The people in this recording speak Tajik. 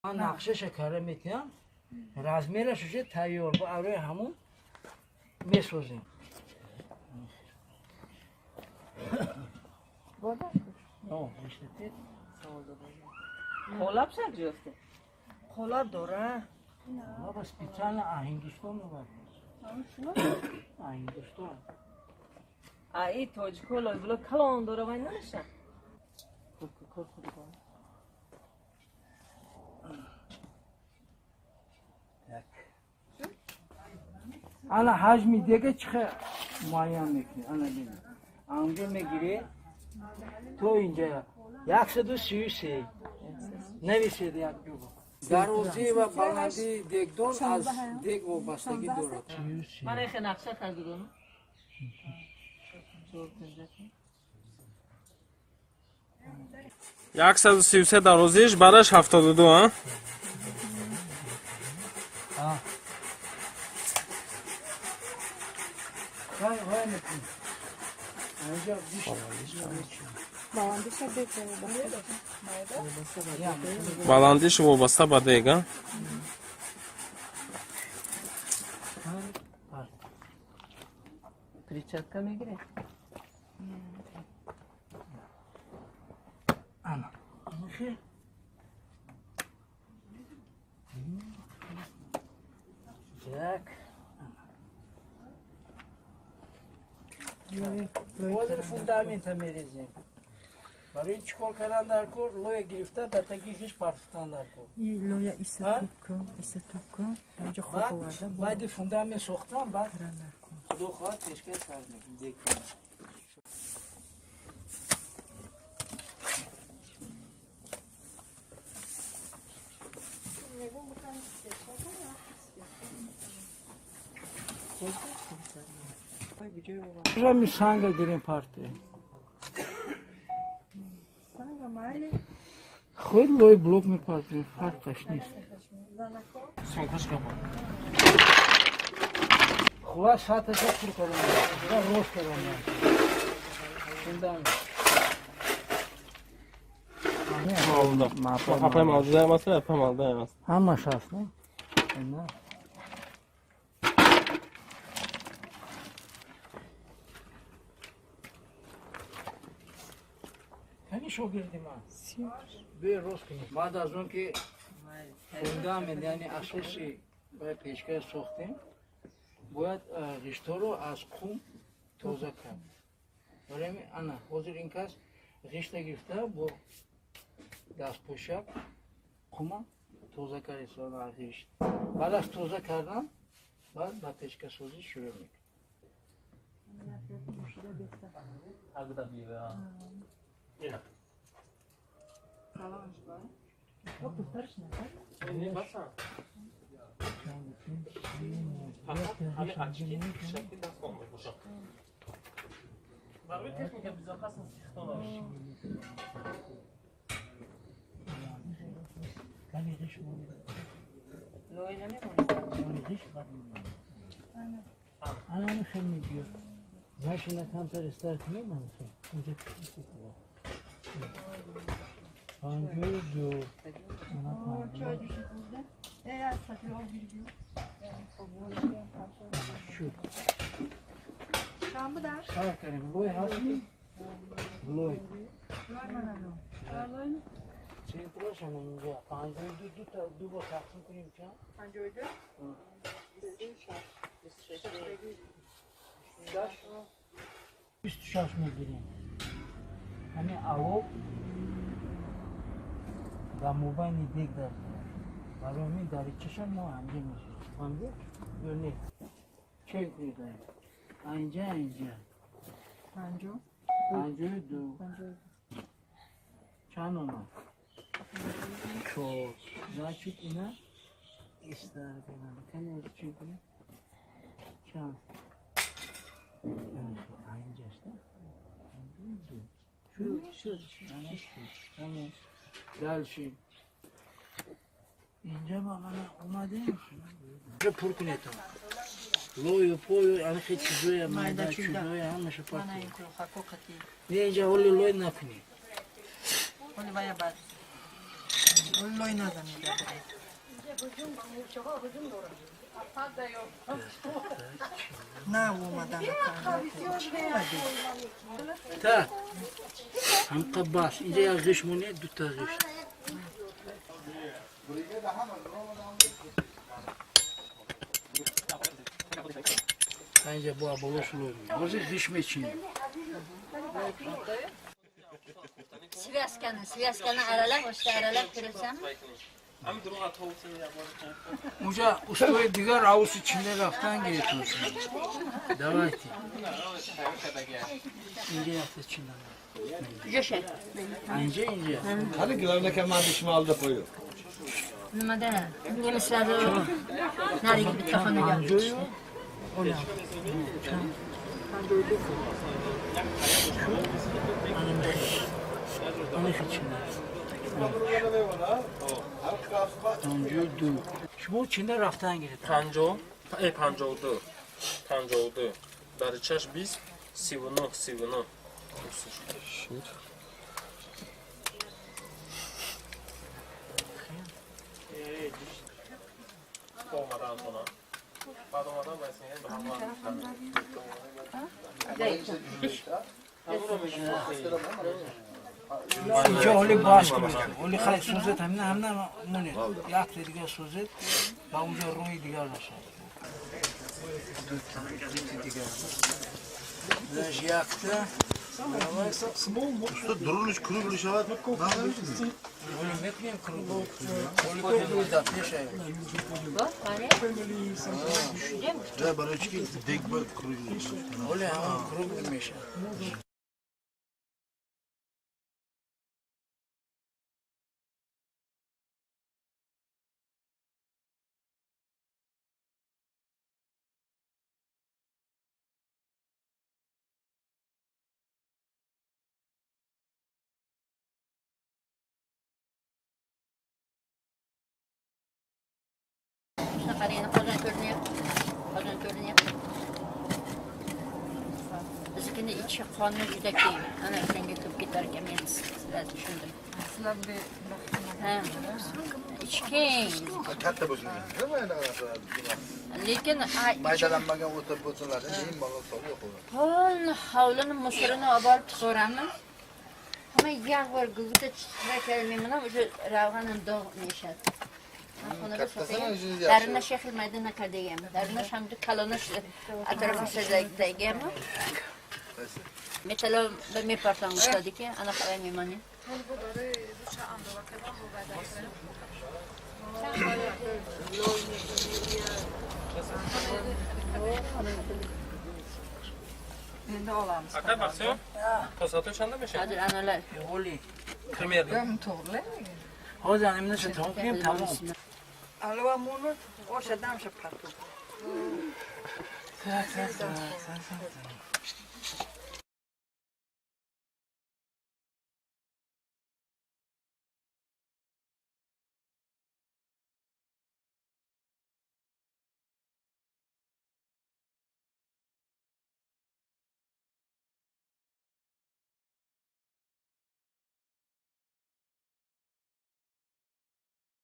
Ман нақшаша кара метиҳам, размераш уже тайёр, ба арои ҳамун месозем. Қолаб шак ҷофте. Қолаб дора. Қолаба специально а Ҳиндустон овардем. А Ҳиндустон. А и тоҷико лойбуло калон дора, вай намеша. Кор худ. Так. Ана ҳаҷми дега чӣ хел муайян мекунӣ? Ана бин. Анҷо мегирӣ то инҷа 133 нависед як ҷо. Дарозӣ ва баландии дегдон аз дег вобастагӣ дорад. Ман эхе нақша кардудам. 133 дарозиш, бараш 72, а? Вай вай мекунӣ. Анҷо Баландиш вобаста ба дег, а? Перчатка мегиред? Ана. Так. Ҳозир фундамента мерезем. Барои чӣ кор кардан дар кор? Лоя гирифта, дар таги хиш партофтан дар кор. Лоя иса туп кун, иса туп кун. Инҷо хок оварда. Баъди фундамент сохтан, баъд худо хоҳад пешкаш сар мекунем. Рами санга гирем парте. Худ лой блок мепартем, фарқаш нест. Хулас саташа пур кардам, рост кардам. Фундамент. Апай мавҷуда эмас, апай мавҷуда эмас. Ҳамаш ҳаст, не? На. Кани шогирди ман? Бе рост кунед. Баъд аз он ки фундамент, яъне асоси бояд печкая сохтем, бояд ғиштҳоро аз қум тоза кард. Барои ана ҳозир ин кас ғишта гирифта бо дастпӯшак қума тоза кард ғишт. Баъд аз тоза кардан баъд ба печкасозӣ шурӯъ мекунад. Барои техника безопасности хитон. Кани ғишт монед. Лой намемонад. Ғишт бад мемонад. Ана ами хел мебиёд. Значит, на камтар истар кунем, ана хел. Инҷа 52. Ана 50. Шуд. Сар кардем. Лой ҳастми? Лой. Центрашам инҷа. 52 ду та ду бор тақсим кунем чанд? 52? 26 мегирем. Ҳамин авоб дар мобайни дег дар барои ҳамин даричаша мо ҳамҷа месозем. Фаҳмидӣ? Ё не? Чӣ кунед? Анҷа, анҷа. 52. Чанд омад? Чор. Значит, ина истар кунам. Кани ҳозир чӣ кунем? Чанд? Анҷаст, 52. Шуд? Шуд. Ана шуд. Тамом. Дальше. Инҷа ба мана омадем. Инҷа пур кунед. Лою, пою, ана хел чизоя, майда чизоя, ҳамаша пур кунед. Не, инҷа ҳоли лой накунед. Лой назанед. На омадан. Так. Ҳамқа бас. Инҷа як ғиш монед, дута ғиш. Инҷа бо болош лой. Ҳозир ғиш мечинем. Связканы аралап, ошта аралап кирасам. Унҷа устои дигар авуси чинда рафтан гирифтан. Давайте. Инҷа якта чинда. Инҷа инҷа. Hadi главное ки ман шимолда qo'yib. Nimada? Nemislar narigi bitta xonaga olib ketishdi. 52. Шумо чинда рафтан гирифт? 50, 52. 52. Даричаш 20, 39, 39. Омадан хона. Баъд омадан инҷа ҳоли бас кунед. Ҳоли хай сӯзед, ҳамина ҳамина монед. Якта дигар сӯзед ва унҷа рӯи дигар расад. Дигар. Якта. Usta duruluş kuru şavat. Ҳоли мекунем круг. Ҳоли круг дар пеш ай. Да барои чӣ ки дег ба круг. Ҳоли ҳамон круг мешавад. Qarang, qozon ko'rinyapti. Qozon ko'rinyapti. Biznikini ichi qoni juda keng. Ana o'shanga ko'p ketar ekan, men sizlar tushundim. Sizlar Ha. Ichi keng. Katta bo'lsin. Lekin Maydalanmagan o'ta bo'lsalar, eng malol solib qo'yadi. Polni hovlini musorini olib borib tiqaveramiz. Hamma yog' bor, gugurda chiqarib bilan o'sha ravg'anin dog' meshadi. Дарина шехи майда накардагам. Дарина шамду калонаш атрофашдагам. Метало ба мепартан гуфтади ки ана хабар мемонем. Endi olamiz. Акай Бахтиёр, то соати чанда мешавад? Ҳозир аналар. Ҳоли Примерно. To'g'ri. ҳозир ҳаминаша тамом кунем, тамом. Alva munu o'sha damsha patu. Так, так, так, так, так.